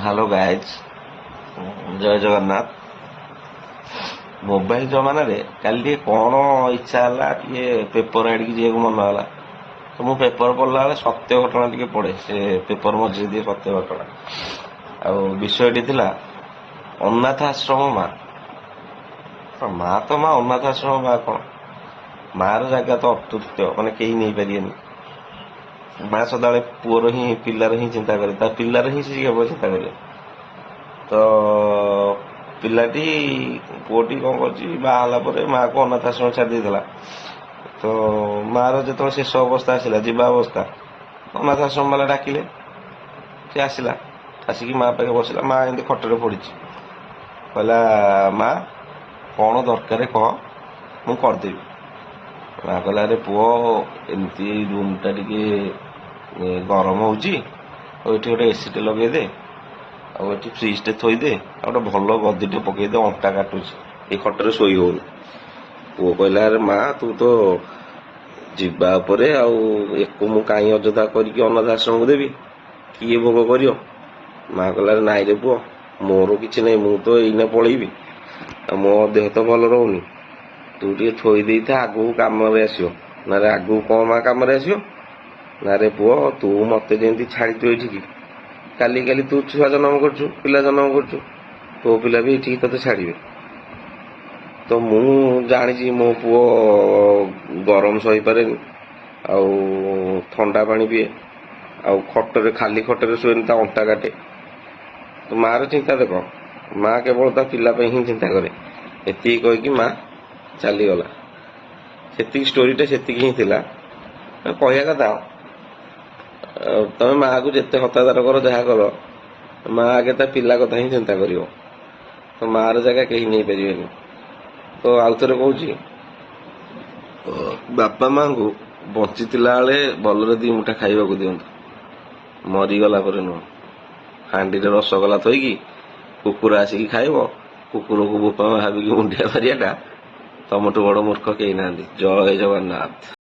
Hello guys, ଜୟ Jagannath. Mobile ଜମାନାରେ କାଲି ଟିକେ କ'ଣ ଇଚ୍ଛା ହେଲା, ଟିକେ ପେପର ଆଣିକି ଯିବାକୁ ମନ ହେଲା। ତ ମୁଁ ପେପର ପଢ଼ିଲା ବେଳେ ସତ୍ୟ ଘଟଣା ଟିକେ ପଢ଼େ। ସେ ପେପର ମଝିରେ ଦିଏ ସତ୍ୟ ଘଟଣା। ଆଉ ବିଷୟଟି ଥିଲା ଅନାଥ ଆଶ୍ରମ ମା। ମା ତ ମା, ଅନାଥ ଆଶ୍ରମ ମା କ'ଣ? ମାର ଜାଗା ତ ଅତୃପ୍ତ, ମାନେ କେହି ନେଇପାରିବେନି। ମା ସଦାବେଳେ ପୁଅର ହିଁ, ପିଲାର ହିଁ ଚିନ୍ତା କରେ। ତା ପିଲାର ହିଁ ସେ କେବଳ ଚିନ୍ତା କରିବ। ତ ପିଲାଟି, ପୁଅଟି କ'ଣ କରିଛି, ବାହା ହେଲା ପରେ ମାଆକୁ ଅନାଥ ଆଶ୍ରମ ଛାଡ଼ି ଦେଇଥିଲା। ତ ମାଆର ଯେତେବେଳେ ଶେଷ ଅବସ୍ଥା ଆସିଲା, ଯିବା ଅବସ୍ଥା, ଅନାଥ ଆଶ୍ରମ ବାଲା ଡାକିଲେ। ସେ ଆସିଲା, ଆସିକି ମା ପାଖେ ବସିଲା। ମା ଏମିତି ଖଟରେ ପଡ଼ିଛି। କହିଲା, "ମା, କ'ଣ ଦରକାର କହ, ମୁଁ କରିଦେବି।" ମା କହିଲା, "ଆରେ ପୁଅ, ଏମିତି ରୁମ୍ଟା ଟିକେ ଗରମ ହେଉଛି, ଆଉ ଏଠି ଗୋଟେ ଏସିଟେ ଲଗେଇଦେ, ଆଉ ଏଠି ଫ୍ରିଜଟେ ଥୋଇଦେ, ଆଉ ଗୋଟେ ଭଲ ଗଦିଟେ ପକେଇଦେ, ଅଣ୍ଟା କାଟୁଛି, ଏଇ ଖଟରେ ଶୋଇ ହଉନି।" ପୁଅ କହିଲା, "ଆରେ ମା, ତୁ ତ ଯିବା ଉପରେ, ଆଉ ଏକୁ ମୁଁ କାହିଁ ଅଯଥା କରିକି ଅନାଥ ଆଶ୍ରମକୁ ଦେବି? କିଏ ଭୋଗ କରିବ?" ମା କହିଲା, "ଆରେ ନାଇଁ ରେ ପୁଅ, ମୋର କିଛି ନାହିଁ, ମୁଁ ତ ଏଇନା ପଳେଇବି, ଆଉ ମୋ ଦେହ ତ ଭଲ ରହୁନି। ତୁ ଟିକେ ଥୋଇ ଦେଇଥା, ଆଗକୁ କାମରେ ଆସିବ।" ନା ରେ, ଆଗକୁ କ'ଣ ମା କାମରେ ଆସିବ? ନା ରେ ପୁଅ, ତୁ ମତେ ଯେମିତି ଛାଡ଼ିଛୁ ଏଇଠିକି, କାଲି କାଲି ତୁ ଛୁଆ ଜନ୍ମ କରୁଛୁ, ପିଲା ଜନ୍ମ କରୁଛୁ, ତୋ ପିଲା ବି ଏଠିକି ତତେ ଛାଡ଼ିବେ। ତ ମୁଁ ଜାଣିଛି ମୋ ପୁଅ ଗରମ ସହିପାରେନି, ଆଉ ଥଣ୍ଡା ପାଣି ପିଏ, ଆଉ ଖଟରେ, ଖାଲି ଖଟରେ ଶୁଏନି, ତା ଅଣ୍ଟା କାଟେ। ତ ମାର ଚିନ୍ତା ଦେଖ, ମା କେବଳ ତା ପିଲା ପାଇଁ ହିଁ ଚିନ୍ତା କରେ। ଏତିକି କହିକି ମା ଚାଲିଗଲା। ସେତିକି, ଷ୍ଟୋରିଟା ସେତିକି ହିଁ ଥିଲା। କହିବା କଥା, ତମେ ମାଆକୁ ଯେତେ ହତାଦାର କର, ଯାହା କର, ମା ଆଗେ ତା ପିଲା କଥା ହିଁ ଚିନ୍ତା କରିବ। ତ ମାର ଜାଗା କେହି ନେଇପାରିବେନି। ତ ଆଉ ଥରେ କହୁଛି, ବାପା ମାଙ୍କୁ ବଞ୍ଚିଥିଲା ବେଳେ ଭଲରେ ଦି ମୁଠା ଖାଇବାକୁ ଦିଅନ୍ତୁ, ମରିଗଲା ପରେ ନୁହଁ। ହାଣ୍ଡିରେ ରସଗୋଲା ଥୋଇକି କୁକୁର ଆସିକି ଖାଇବ, କୁକୁରକୁ ବୋପା ମା ଭାବିକି ମୁଣ୍ଡିଆ ମାରିବାଟା, ତମଠୁ ବଡ ମୂର୍ଖ କେହି ନାହାନ୍ତି। ଜୟ ଜଗନ୍ନାଥ।